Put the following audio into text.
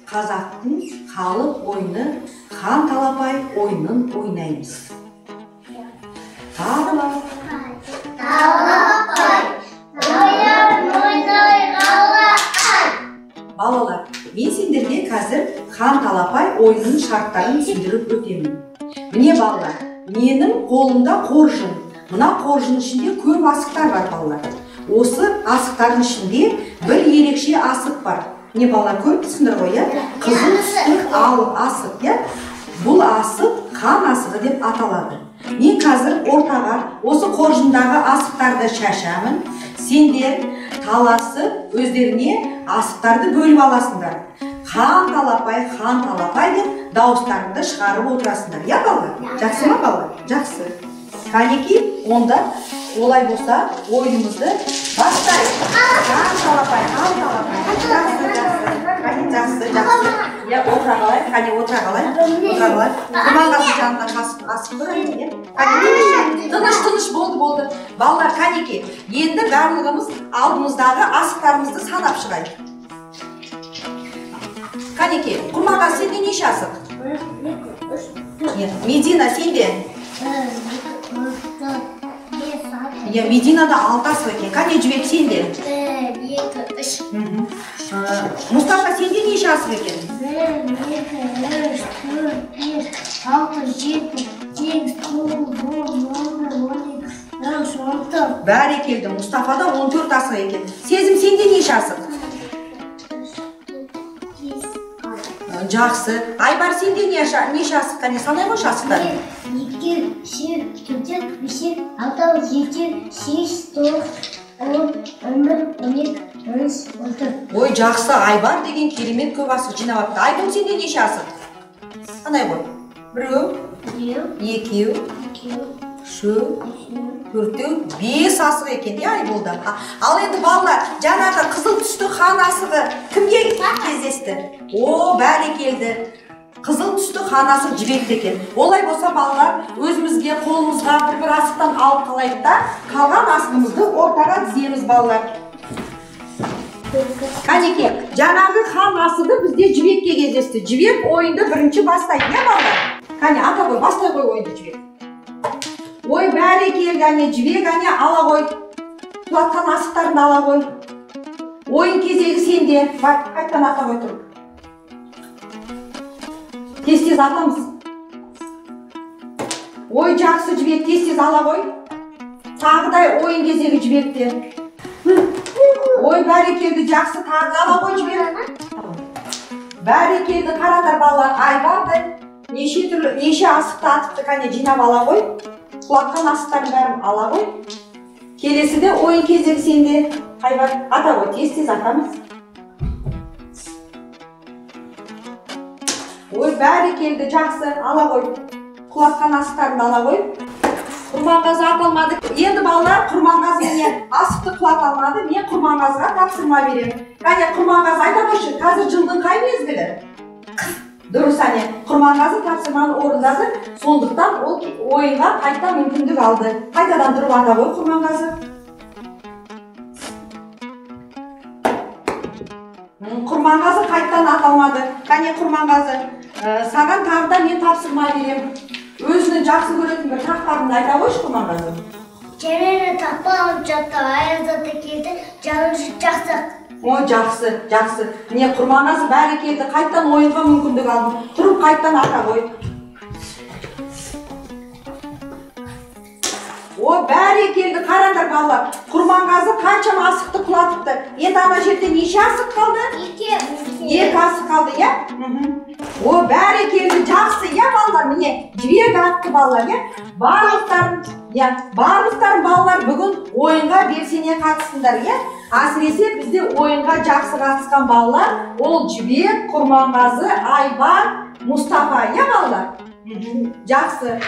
Қазақтың халық ойыны хан талапай ойынын ойнаймыз. Талапай, талапай, ойын ойнай. Балалар, мен сендерге қазір хан талапай ойынының шарттарын түсіндіріп өтемін. Міне балалар, менің қолымда қоржын. Мына қоржын ішінде көп асықтар бар балалар. Осы асықтардың ішінде бір ерекше асық бар. Міне балалар, көріп тұрсыңдар ғой, иә? Қызыл түсті асық, иә? Бұл асық хан асығы деп аталады. Мен қазір ортаға осы қоржындағы асықтарды шашамын. Сендер таласып өздеріне асықтарды бөліп аласыңдар. Хан талапай, хан талапай деп дауыстарыңды шығарып отырасыңдар. Иә балалар? Жақсы ма балалар? Жақсы. Қанеки, онда олай болса ойынымызды бастайық. Хан талапай, хан талапай. Жақсы, жақсы. Қане, жақсы, жақсы. Иә, отыра қалайық. Қане, отыра қалайық. Отыра қалайық. Құрманғазы жанына асып тұр, иә? Қане, тыныш, тыныш, болды, болды. Балалар, қанеки, енді барлығымыз алдымыздағы асықтарымызды санап шығайық. Қанеки, Құрманғазы, сенде неше асық? 1, 2, 3, 4. Медина, сенде? 1, 2, 3, 4, 5, 6. Иә, Мединада 6 асық екен. Қане, Жібек, сенде? 1, 2, 3. Мұстафа, сенде неше асық екен? 1, 2, 3, 4, 5, 6, 7, 8, 9, 10, 11, 12, 13, 14. Бәрекелді, Мұстафада 14 асық екен. Сезім, сенде неше асық? Жақсы. Айбар, сенде неше асық? Қане, санай қойшы асықтар. 1, 2, 3, 4, 5, 6, 7, 8, 9, 10, 11, 12, 13, 14. Ой, жақсы, Айбар деген керемет көп асық жинап алыпты. Айгүл, сенде неше асық? Санай ғой. Біреу, екеу, үшеу, төртеу, 5 асық екен, иә, Айболда. Ал енді балалар, жаңағы қызыл түсті хан асығы кімге кездесті? О, бәрекелді. Қызыл түсті хан асық Жібекте екен. Олай болса балалар, өзімізге қолымызға бір-бір асықтан алып қалайық та, қалған асығымызды ортаға тіземіз балалар. Қанеке, жаңағы хан асығы бізде Жібекке кездесті. Жібек ойынды бірінші бастайды, иә балалар? Қане, ата қой, бастай қой ойынды Жібек. Ой, бәрекелді, әне, Жібек, әне, ала қой. Құлатқан асықтарын ала қой. Ойын кезегі сенде. Бар, қайтадан ата қой тұрып. Тез-тез атамыз. Ой, жақсы, Жібек, тез-тез ала қой. Тағы да ойын кезегі Жібекте. Ой, бәрекелді, жақсы, тағы ала қой Жібек. Бәрекелді, қараңдар балалар, Айбардай неше түрлі, неше асықты атыпты, қане, жинап ала қой. Құлатқан асықтардың бәрін ала қой. Келесіде ойын кезегі сенде. Айбар, ата қой, тез-тез атамыз. Ой, бәрекелді, жақсы, ала қой. Құлатқан асықтарын ала қой. Құрманғазы ата алмады. Енді балалар, Құрманғазы міне асықты құлата алмады. Мен Құрманғазыға тапсырма беремін. Қане, Құрманғазы, айта қойшы, қазір жылдың қай мезгілі? Дұрыс, әне. Құрманғазы тапсырманы орындады, сондықтан ол ойынға қайта мүмкіндік алды. Қайтадан тұрып ата қой, Құрманғазы. Құрманғазы қайтадан ата алмады. Қане, Құрманғазы, саған тағы да мен тапсырма беремін. Өзінің жақсы көретін бір тақпағыңды айта қойшы, Құрманғазы. Жәнені тақпағым жатты, аяз ата келді, жаным жақсы. Ой, жақсы, жақсы. Міне, Құрманғазы бәрекелді, қайтадан ойынға мүмкіндік алдым. Тұрып қайтадан ата қой. О, бәрекелді, қараңдар балалар. Құрманғазы қаншама асықты құлатыпты. Енді ана жерде неше асық қалды? 2. 2 асық қалды, иә? О, бәрекелді, жақсы, иә балалар? Міне, Жібек атты балалар, иә? Барлықтарың, иә, барлықтарың балалар бүгін ойынға белсене қатыстыңдар, иә? Әсіресе бізде ойынға жақсы қатысқан балалар ол Жібек, Құрманғазы, Айбар, Мұстафа, иә балалар? Жақсы.